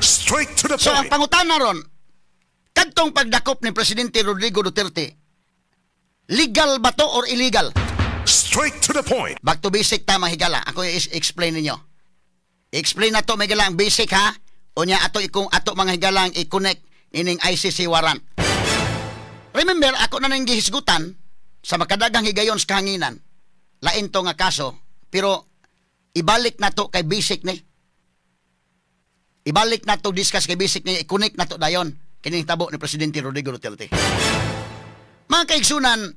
Straight to the So ang point. Pangutana ron, kadtong pagdakop ni Presidente Rodrigo Duterte, legal ba to or illegal? Straight to the point. Back to basic ta, mga higala. Ako i-explain ninyo. I-explain na to, mga higala, ang basic ha. Unya ato ikong ato, mga higalang, i-connect ining ICC warrant. Remember, ako na nang gihisgutan sa makadagang higayon sa kahanginan. Lain to nga kaso, pero ibalik na to kay basic ni. Ibalik na to discuss kay basic ni, i-connect na to dayon kining tabo ni Presidente Rodrigo Duterte. Mga kaigsunan,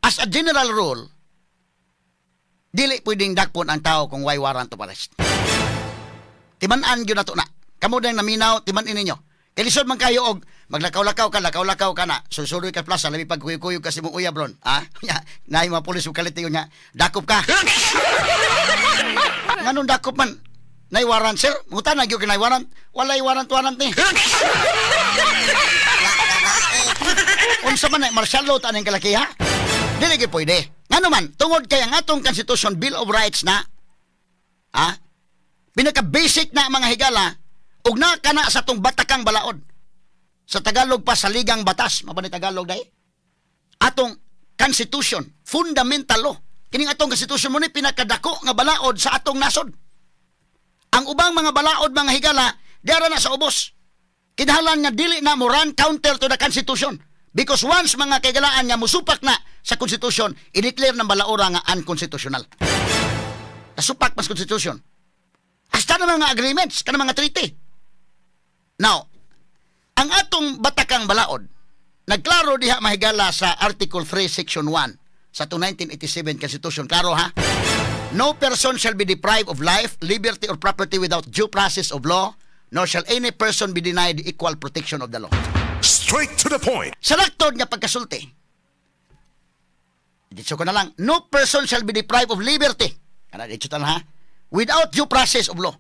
as a general rule, dili pwedeng dakpon ang tao kung way warrant of arrest. Timan-an gyud nato na. Kamo dang naminaw, timan-in ninyo. Kay lisod man kayo og maglakaw-lakaw ka, lakaw-lakaw ka na. Sulsuloy ka plaza, labi pag kuyog-kuyog ka sa imong uyab ron. Ah, nya, naay mga pulis ug kalit nya. Dakop ka. Nganong dakop man? Nay warrant, sir? Muta na gyud kay nay warrant. Walay warrant warrant ni. Unsa man na martial law ta ning kalaki ha? Dili gyud pwede. Ngano man, tungod kay ang atong Constitution, Bill of Rights na, ah, pinaka basic na, mga higala, ug na kana sa atong batakang balaod. Sa Tagalog pa, saligang batas, mao ba ni Tagalog dai? Atong Constitution, fundamental law. Kining atong Constitution mo ni pinakadako nga balaod sa atong nasod. Ang ubang mga balaod, mga higala, diara na sa ubos. Kinahanglan nga dili na mo run counter to the Constitution. Because once, mga kaigalaan, nga musupak na sa Constitution, i-declare ng balaora nga unconstitutional. Nasupak mas Constitution. Hasta na mga agreements, kana mga treaty. Now, ang atong batakang balaod, nagklaro diha, mahigala, sa Article 3, Section 1 sa atong 1987 Constitution. Klaro ha? No person shall be deprived of life, liberty, or property without due process of law, nor shall any person be denied the equal protection of the law. Straight to the point. Sa laktod nga pagkasulti, dito ko na lang, no person shall be deprived of liberty. Kana, dito ta na ha? Without due process of law.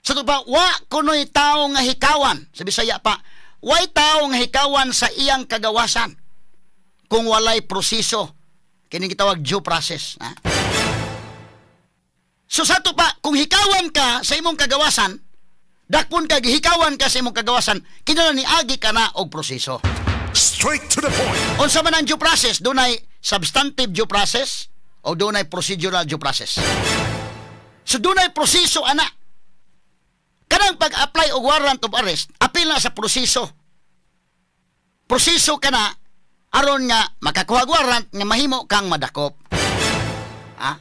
Sa to pa, wa kuno'y tao nga hikawan. Sa Bisaya pa, way tao nga hikawan sa iyang kagawasan kung walay proseso. Kining gitawag due process. Ha? So sa to pa, kung hikawan ka sa imong kagawasan, dakpon ka, gihikawan ka sa imong kagawasan, kinahanglan niagi ka na og proseso. Straight to the point. Unsa man ang due process? Dunay substantive due process o dunay procedural due process. So dunay proseso ana. Kanang pag-apply og warrant of arrest, apil na sa proseso. Proseso ka na aron nga makakuha og warrant nga mahimo kang madakop. Ha?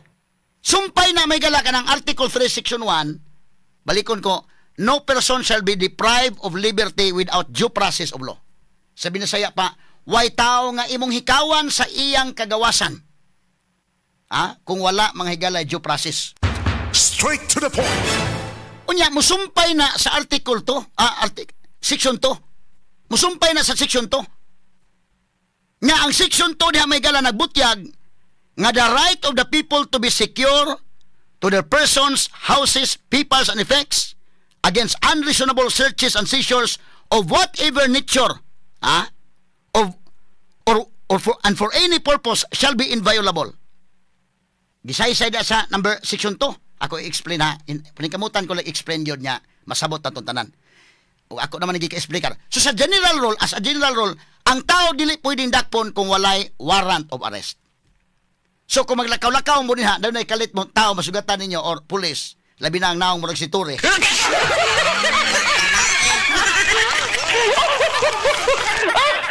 Sumpay na may gala ka ng Article 3 Section 1, balikon ko, no person shall be deprived of liberty without due process of law. Sa Binasaya pa, way tao nga imong hikawan sa iyang kagawasan. Ha? Kung wala, mga higala, due process. Straight to the point. Unya, musumpay na sa Article 2, Section 2. Musumpay na sa Section 2. Nga ang Section 2 diha may gala nagbutyag nga the right of the people to be secure to their persons, houses, peoples, and effects against unreasonable searches and seizures of whatever nature, of or for and for any purpose shall be inviolable. Gisaysay da sa number section 2. Ako i-explain ha. Paningkamutan ko lang explain yun niya. Masabot na tanan. O ako naman nagika-explicar. So sa general rule, as a general rule, ang tao dili pwedeng dakpon kung walay warrant of arrest. So kung maglakaw-lakaw mo niha, daw na kalit mo tao masugatan ninyo or police, labi na ang naong murag si Ture.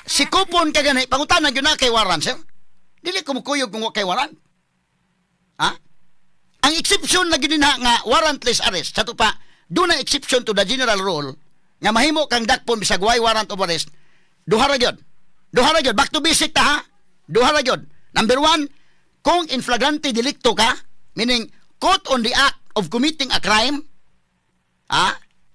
Si kupon ka gani, pangutana gyud na kay warrant, sir. Dili ko mukuyog kung wa kay warrant. Ha? Ang exception na gyud nga warrantless arrest, sa to pa, doon na exception to the general rule nga mahimo kang dakpon bisag way warrant of arrest. Duha ra gyud. Duha ra gyud. Back to basic ta ha. Duha ra gyud. Number one, kung in flagrante delicto ka, meaning caught on the act of committing a crime,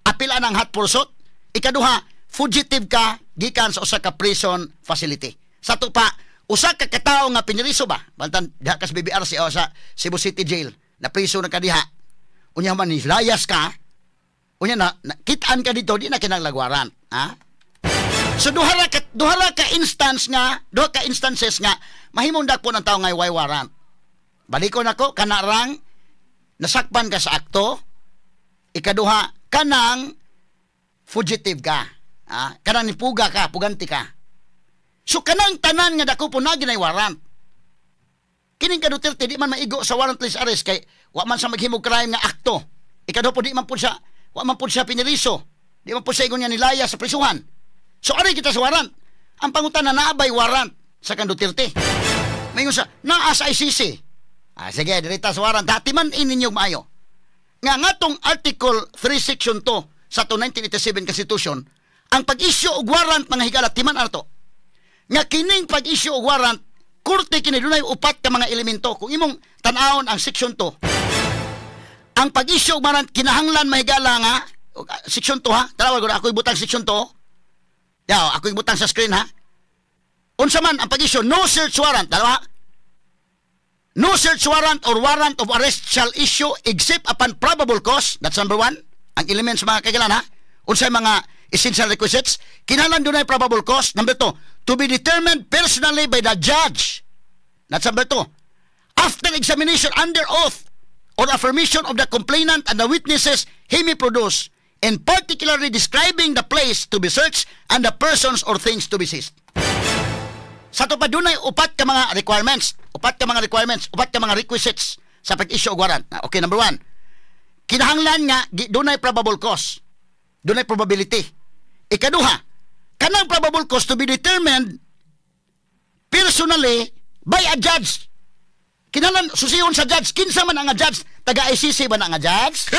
apil ang hot pursuit. Ikaduha, fugitive ka gikan sa usa ka prison facility. Sa to pa, usa ka katawo nga piniriso ba? Baltan diha ka sa BBRC o sa Cebu City Jail, na priso na ka diha. Unya man layas ka, unya na kitaan ka dito, di na kinahanglan warrant, ha? So duha ra ka instance nga, duha ka instances nga mahimong dakpon ang tao nga way warrant. Balikon ako, kanarang nasakpan ka sa akto, ikaduha kanang Fugitive ka. Ah, kanang nipuga ka, pugante ka. So kanang tanan nga dakopon na ginay warrant. Kining ka Duterte di man maigo sa warrantless arrest kay wa man sa maghimog crime nga akto. Ikaduha po, di man pud siya, wa man pud siya piniriso. Di man pud siya ingon nga nilaya sa prisuhan. So ari kita sa warrant. Ang pangutana, naa bay warrant sa kang Duterte? Maingon sa naa sa ICC. Ah, sige, dirita sa warrant. Dati man ininyo maayo. Nga ngatong Article 3 Section 2 sa to 1987 Constitution, ang pag-issue og warrant, mga higala, timan ato. Nga kining pag-issue og warrant, korte kini dunay upat ka mga elemento. Kung imong tan-awon ang Section 2, ang pag-issue og warrant kinahanglan, mahigala, nga Section 2 ha. Tanawa gud, ako ibutang Section 2. Ya, ako ibutang sa screen ha. Unsa man ang pag-issue? No search warrant, dalawa. No search warrant or warrant of arrest shall issue except upon probable cause. That's number one. Ang elements, mga kailan ha. Unsay mga essential requisites? Kinahanglan dunay probable cause. Number two, to be determined personally by the judge. That's number two. After examination under oath or affirmation of the complainant and the witnesses he may produce, and particularly describing the place to be searched and the persons or things to be seized. Sa ato pa, dunay upat ka mga requirements, upat ka mga requirements, upat ka mga requisites sa pag-issue og warrant. Ah, okay, number one. Kinahanglan nga dunay probable cause. Dunay probability. Ikaduha, kanang probable cause to be determined personally by a judge. Kinahanglan susihon sa judge. Kinsa man ang judge? Taga ICC ba na nga judge?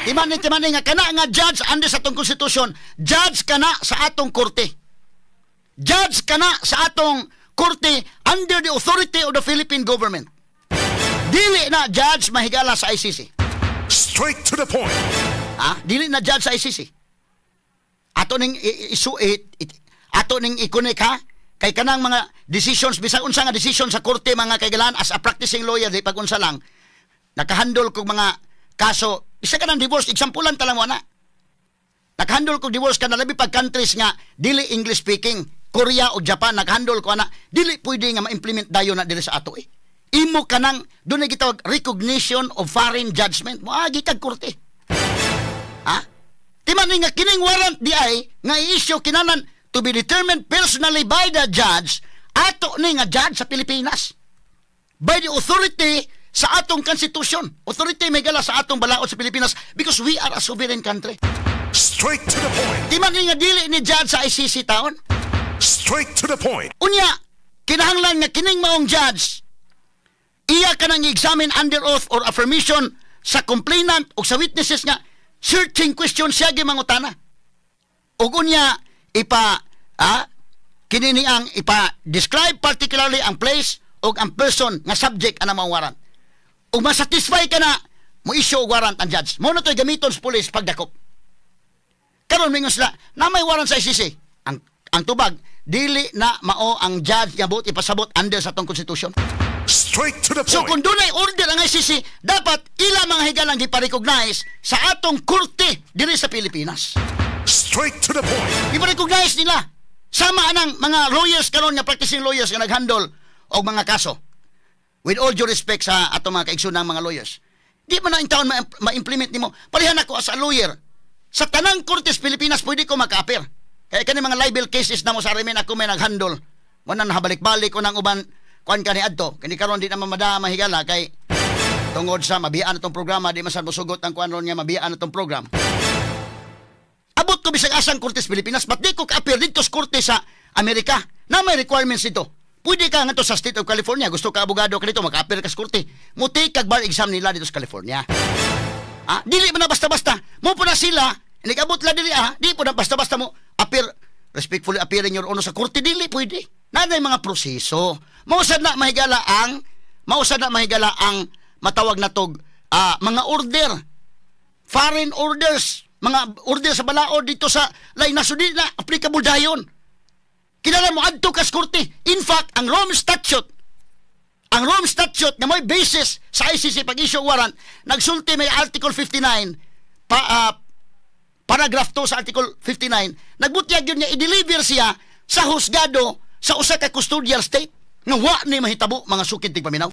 Timani nga kana nga judge under sa atong konstitusyon, judge kana sa atong korte. Judge kana sa atong korte under the authority of the Philippine government. Dili na judge, mahigala, sa ICC. Straight to the point. Ha? Dili na judge sa ICC. Ato ning isu ato ning i-connect ha, kay kanang mga decisions, bisag unsa nga decision sa korte, mga kaigalan, as a practicing lawyer, di pag unsa lang, nakahandle kog mga kaso, isa ka ng divorce, example lang talang mo na. Nakahandle kog divorce kana labi pag countries nga dili English speaking, Korea o Japan, nakahandle ko ana, dili pwede nga ma-implement dayon na diri sa ato eh. Imo kanang dunay gitawag recognition of foreign judgment. Moagi kag korte. Ha? Timan ni nga kining warrant di ay nga i-issue kinahanglan to be determined personally by the judge, ato ni nga judge sa Pilipinas. By the authority sa atong constitution. Authority may gala sa atong balaod sa Pilipinas because we are a sovereign country. Straight to the point. Timan ni nga dili ni judge sa ICC taon. Straight to the point. Unya, kinahanglan nga kining maong judge iya ka nang examine under oath or affirmation sa complainant o sa witnesses nga searching question siya gimangutana. Ug unya ipa kini ni ang ipa describe particularly ang place o ang person nga subject ana maong warrant. Ug masatisfy ka na, mo issue og warrant ang judge. Mo na to'y gamiton sa police pagdakop. Karon mingon sila na may warrant sa ICC. Ang tubag, dili na mao ang judge nga buot ipasabot under sa atong constitution. Straight to the So point. kung dunay order ang ICC, dapat ila mga higalang gipa-recognize sa atong korte diri sa Pilipinas. Straight to the point. Gipa-recognize nila. Sama anang mga lawyers karon nga practicing lawyers nga naghandle og mga kaso. With all due respect sa atong mga kaigsoonang mga lawyers. Di man na taon ma-implement nimo. Parehan ako as a lawyer. Sa tanang kortes Pilipinas pwede ko maka-appear. Kaya kani mga libel cases na mo sa RMN, ako may naghandle. Wala na habalik-balik ko ng uban kuan kani adto. Kini karon di na mamada, mahigala, kay tungod sa mabiyaan atong programa, di man sad mosugot ang kuan ron nga mabiyaan atong program. Abot ko bisag asang kortes Pilipinas, but di ko ka-appear dito sa korte sa Amerika na may requirements dito. Pwede ka nga sa State of California, gusto ka abogado ka dito, maka-appear ka sa korte. Mo take kag bar exam nila dito sa California. Ah, dili man na basta-basta. Mo po na sila, nag-abot la dili ah, di po na basta-basta mo appear, respectfully appearing, Your Honor, sa korte, dili pwede. Nanay mga proseso. Mausad na, mahigala, ang matawag na tog mga order, foreign orders, mga order sa balaod dito sa lain nasod, di na applicable dayon. Kinahanglan mo adto kas korte. In fact, ang Rome Statute na may basis sa ICC pag-issue warrant, nagsulti may Article 59 pa, paragraph 2 sa Article 59, nagbutyag yun nga i-deliver siya sa husgado sa usa ka custodial state nga wa ni mahitabo, mga sukid tigpaminaw.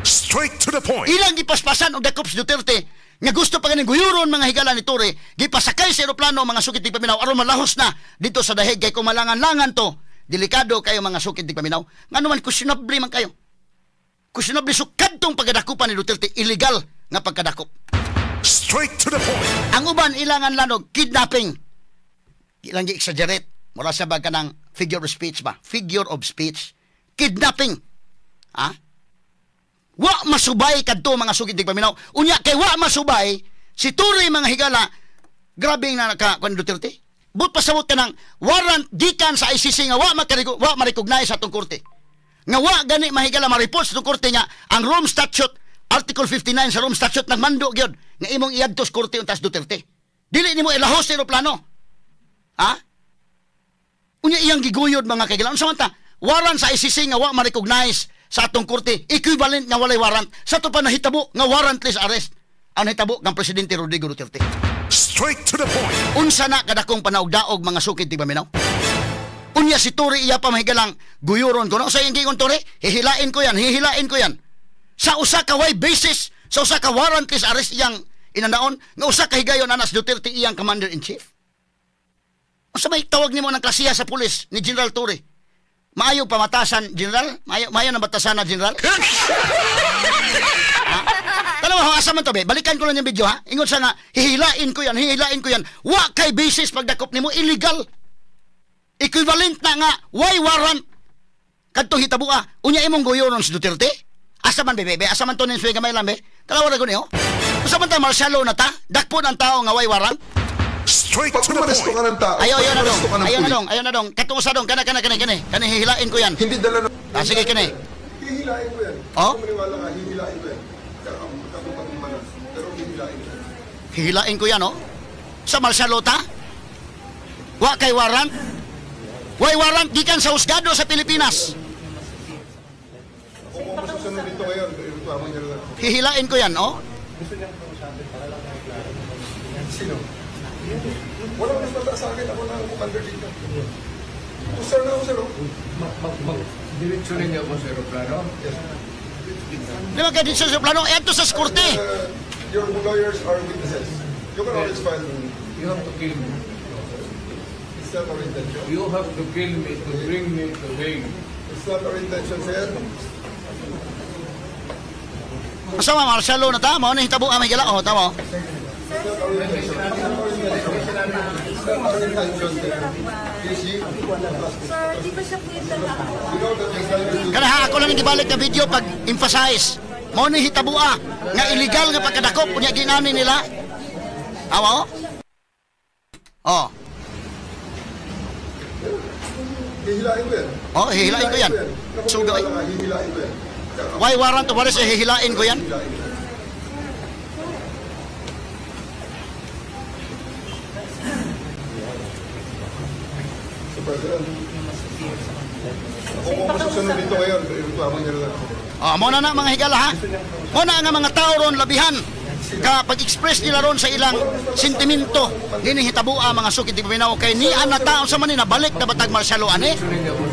Straight to the point. Ilang gipaspasan og dakop si Duterte nga gusto pa ganing guyuron, mga higala, ni Torre, gipasakay sa eroplano, mga sukit tigpaminaw, aron malahos na dito sa dahig kay kung malangan-langan to, delikado kayo, mga sukit tigpaminaw. Ngano man, questionable man kayo. Questionable so kadtong pagkadakupan ni Duterte, illegal nga pagkadakop. Straight to the point. Ang uban ilangan lanog kidnapping. Ilang gi-exaggerate. Mura sa ba kanang figure of speech ba? Figure of speech. Kidnapping. Ha? Wa masubay kadto, mga sugid paminaw. Unya kay wa masubay si Torre, mga higala, grabe na naka kuan Duterte. But pasabot ka ng warrant gikan sa ICC nga wa ma-recognize sa atong korte. Nga wa gani, mahigala, ma-report sa atong korte nga ang Rome Statute, Article 59 sa Rome Statute, nagmando gyud nga imong iadto sa korte untas Duterte. Dili nimo ilahos sa eroplano. Ha? Unya iyang giguyod, mga kaigilan. Unsa man ta? Warrant sa ICC nga wa ma-recognize sa atong korte, equivalent nga walay warrant. Sa ato pa nahitabo nga warrantless arrest ang nahitabo kang Presidente Rodrigo Duterte. Straight to the point. Unsa na kadakong panaugdaog, mga sukid tigpaminaw? Unya si Torre iya pa mahigalang guyuron ko. No? Sa iyang giingon Torre, hihilain ko yan, hihilain ko yan. Sa usa ka way basis, sa usa ka warrantless arrest iyang inanaon, nga usa ka higayon anas Duterte iyang commander-in-chief. Unsa may tawag nimo ng klasiya sa pulis ni General Torre? Maayo pamatasan, General? Maayo, maayo na batasan na, General? Ha? Tanawa, asa man to, be? Balikan ko lang yung video, ha? Ingon sa nga, hihilain ko yan, hihilain ko yan. Wa kay basis pagdakop nimo, illegal. Equivalent na nga, why warrant? Kadtong hitabua, unya imong guyoron si Duterte? Asa man, bebe? Asa man to nin gamay lang, be? Tanawa na ko niyo. Unsa man ta, martial law na ta? Dakpon ang tao nga way warrant? Straight Pag to the umaresto point. ka ng tao, Ayaw, ayaw na pag dong. umaresto ka ng Ayaw na pulis, dong. Ayaw na dong. Katong usa dong. Kana, kana, kana, kani. Kani, hihilain ko yan. hindi dala ng. Ah, sige, kani. Hihilain ko yan. Oh? Kung maniwala ka, hihilain ko yan. Kakapatumba na. Pero hihilain ko yan. Hihilain ko yan, oh. Sa martial law ta? Wa kay warrant? Way warrant gikan sa husgado sa Pilipinas. Kung ako masusunod dito ngayon, ireklamo niya na lang. Hihilain ko yan, oh. Sino? Walang mas mataas sa akin. Ako na ang commander dito. Sir na ako, sir. Oh. Diretso ninyo ako sa aeroplano. Yes. Di ba kay dito sa plano? Eto sa korte. Your lawyers are witnesses. You can always file. You have to kill me. It's not our intention. You have to kill me to bring me to Hague. It's not our intention, sir. Asa ma martial law na ta? Mao na hitabo ang may gala. Oh, tama. It's not our intention. It's not our intention. It's not our intention, sir. You see? Sir, di ba siya pwede na You know that it's not your Kana ha, ako lang ang gibalik na video pag emphasize. Mao ni hitabua nga illegal nga pagkadakop unya ginani nila. Awa oh. Oh, Hihilain ko yan. Oh, hihilain ko yan. Kung Sugay. maniwala ka, hihilain ko yan. Why warrant of arrest, eh, hihilain ko yan. Hihilain ko yan. Mr. President, kung ako masusunod dito ngayon, ireklamo niya na lang ako. Oh, mo na na mga higala ha. Mo na nga mga tao ron labihan ka pag-express nila ron sa ilang sentimento nini hitabua, mga sukit di paminaw, kay ni ang tao sa man ni nabalik na batag martial law ani. Diretso ninyo ako.